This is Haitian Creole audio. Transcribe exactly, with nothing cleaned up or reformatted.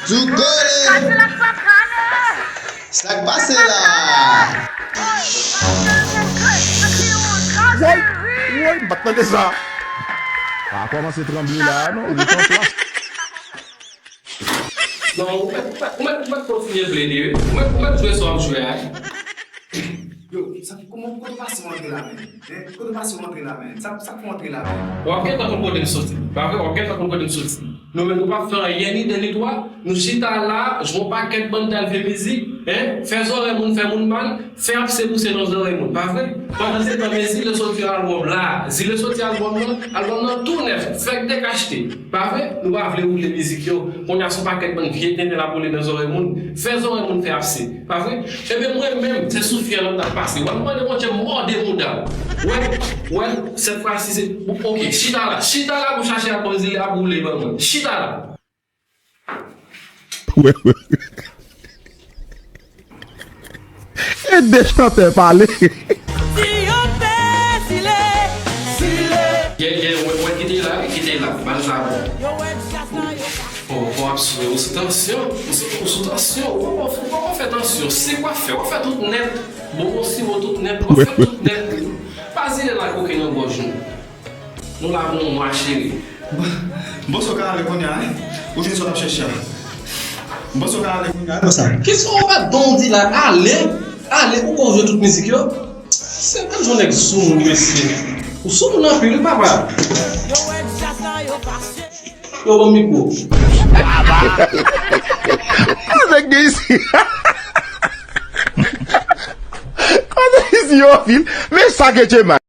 Tou kole! Sa k pase la? Woy! Woy! M pa t tande sa! Pa kòmanse tranble la a non, ou ret an plas. Non, ou mèt, ou mèt, ou mèt, ou mèt kontinye plede wi. Ou mèt, ou mèt jwe sa w ap jwe a. Yo, sa, kòman, kote w pase w antre la menm? Hein? Kote w pase w antre la menm? Sa, sa k fè w antre la menm? W ap gentan konn kote m soti. Pa vre? W ap gentan konn kote m soti. Nou menm nou p ap fè anyen ni de ni twa. Nou chita la, jwe yon pakèt bann talve mizik, hein? Fè zòrèy moun fè moun mal, fè apse pouse nan zòrèy moun. Pa vre? Pandan se tan, men Zile sot fè albòm la. Zile soti albòm nan, albòm nan tou nèf, fèk dekachte. Pa vre? Nou pa vle woule mizik yo. Kounye a se yon pakèt bann vye tenten l ap woule nan zòrèy moun. Fè zòrèy moun fè apse. Pa vre? Ebyen mwen menm, se sou fyèl la m t ap pase. W ap mande Bondye mòde mouda w. Wè, wè, sèt fwa si se. Ok, chita la. Chita la pou chache albòm Zile ap woule ban mwen. Chita la. Wè, wè. E de chantè pale. Si yo te Zile, Zile. Gen, gen, wè, wè, kite la, wi, kite la. Ba l sa bon. Yo wè djaz la, yo pa. Bon, bon, ap sou, ou sou tansyon, ou sou, ou sou tansyon, ou pa, ou pa fè tansyon. Se w ap fè, w ap fè tout nèt. Bon, bon, si w tout nèt, w ap fè tout nèt. Pa Zile la koke nan gòj nou. Nou la pou yon mwa, cheri. Bon, sa w ka ale kounye a, hein? Ou jwenn sa w t ap chèche a. Bon, sa w ka ale kounye a, non sa. Kisa w pa don di la? Ale, ale, ou konn jwe tout mizik yo? Se pa jwenn nèg sou moun mesye. Ou sou moun anpil, wi, papa. Yo wè djaz la, yo pase. Yo, ban m mikwo. Sa nèg gen isi? Kote isi yo, fil? Men sa ke Djema.